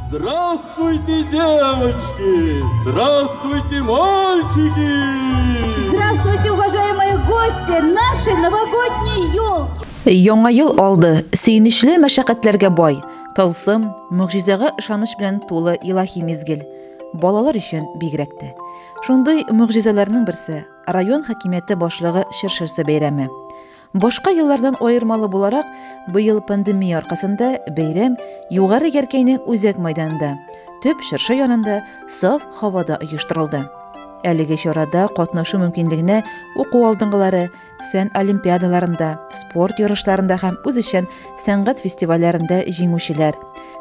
Здравствуйте, девочки! Здравствуйте, мальчики! Здравствуйте, уважаемые гости нашей новогодней елки! Яңа ел алды, сөенечле мәшәкатьләргә бай, тылсым, могҗизага ышаныч белән тулы илаһи мизгел. Балалар өчен бигрәк тә. Шундый могҗизаларның берсе район хакимияте башлыгы чыршысы бәйрәме. Башка еллардан аермалы буларак, быел пандемия аркасында бәйрәм Югары Яркәйнең үзәк майданында, төп чыршы янында саф һавада оештырылды. Әлеге чарада катнашу мөмкинлегенә уку алдынгылары, фән олимпиадаларында, спорт ярышларында һәм үзешчән сәнгать фестивальләрендә җиңүчеләр,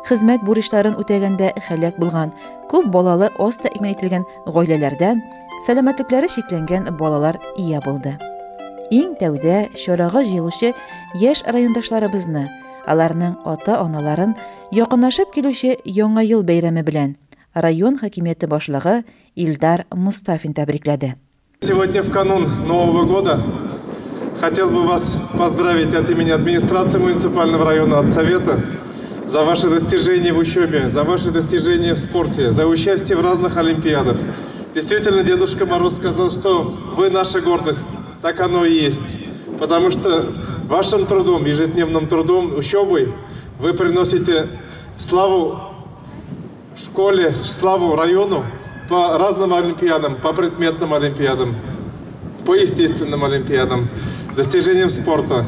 хезмәт бурычларын үтәгәндә һәлак булган, күп балалы аз тәэмин ителгән гаиләләрдән, сәламәтлекләре чикләнгән балалар ия булды. Иң тәүдә чарага җыелучы яшь райондашларыбызны, аларның ата-аналарын якынлашып килүче Яңа ел бәйрәме белән район хакимияте башлыгы Илдар Мустафин тәбрикләде. Сегодня в канун Нового года хотел бы вас поздравить от имени администрации муниципального района, от Совета, за ваши достижения в учебе, за ваши достижения в спорте, за участие в разных олимпиадах. Действительно, Дедушка Мороз сказал, что вы наша гордость. Так оно и есть. Потому что вашим трудом, ежедневным трудом, учебой вы приносите славу школе, славу району по разным олимпиадам, по предметным олимпиадам, по естественным олимпиадам, достижениям спорта.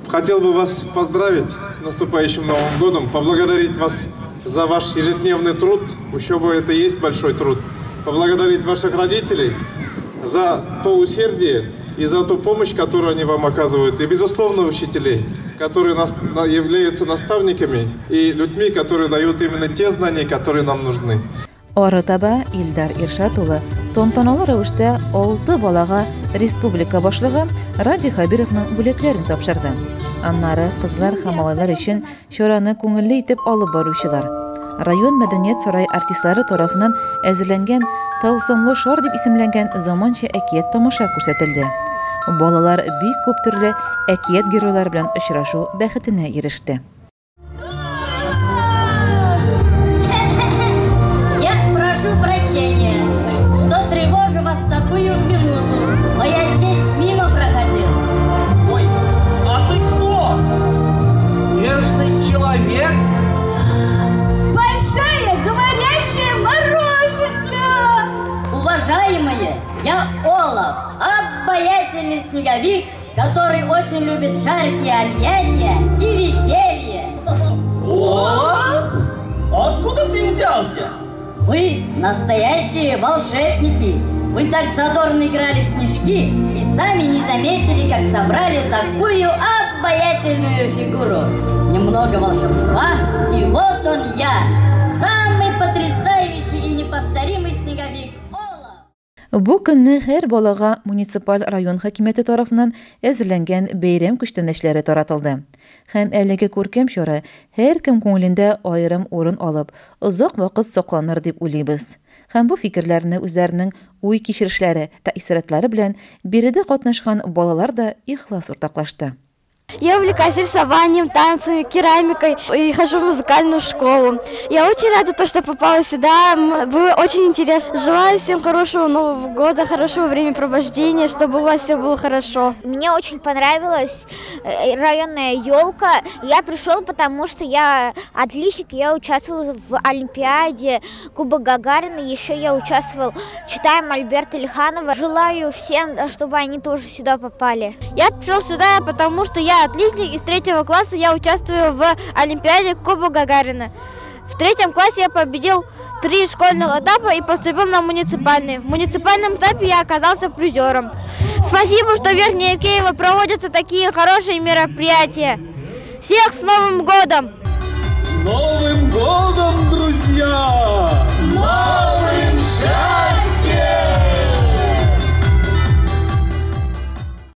Хотел бы вас поздравить с наступающим Новым годом, поблагодарить вас за ваш ежедневный труд. Учеба – это и есть большой труд. Поблагодарить ваших родителей за то усердие и за ту помощь, которую они вам оказывают. И, безусловно, учителей, которые являются наставниками и людьми, которые дают именно те знания, которые нам нужны. Арытаба Илдар Иршат улы тантаналы рәвештә алты балага республика башлыгы Радий Хәбировның бүләкләрен тапшырды. Аннары кызлар һәм малайлар өчен чараны күңелле итеп алып баручылар, район мәдәният сарае артистлары тарафыннан әзерләнгән Тылсымлы шар дип исемләнгән заманча әкият тамаша күрсәтелде. Балалар бик күп төрле әкият геройлары белән очрашу бәхетенә иреште. Я прошу прощения, что тревожу вас в такую минуту, но я здесь мимо проходил. Ой, а ты кто? Снежный человек? Большая говорящая мороженка! Уважаемые, я Олаф, обаятельный снеговик, который очень любит жаркие объятия и веселье. Олаф? Откуда ты взялся? Вы настоящие волшебники. Вы так задорно играли в снежки и сами не заметили, как собрали такую обаятельную фигуру. Немного волшебства, и вот он я, самый потрясающий и неповторимый снеговик Олаф. Бу көнне һәр балага муниципаль район хакимияте тарафыннан әзерләнгән бәйрәм күчтәнәчләре таратылды. Һәм әлеге күркәм чара һәркем күңелендә аерым урын алып, озак вакыт сакланыр дип уйлыйбыз. Һәм бу фикерләрне үзләренең уй-кичерешләре, тәэссоратлары белән биредә катнашкан балалар да ихлас уртаклашты. Я увлекаюсь рисованием, танцами, керамикой и хожу в музыкальную школу. Я очень рада, то, что попала сюда. Было очень интересно. Желаю всем хорошего Нового года, хорошего времяпровождения, чтобы у вас все было хорошо. Мне очень понравилась районная елка. Я пришел, потому что я отличник, я участвовал в Олимпиаде Кубок Гагарина. Еще я участвовал, читаем Альберта Ильханова. Желаю всем, чтобы они тоже сюда попали. Я пришел сюда, потому что я отличник, из 3 класса я участвую в Олимпиаде Кубок Гагарина. В 3 классе я победил 3 школьных этапа и поступил на муниципальный. В муниципальном этапе я оказался призером. Спасибо, что в Верхнеяркеево проводятся такие хорошие мероприятия. Всех с Новым годом! С Новым годом, друзья!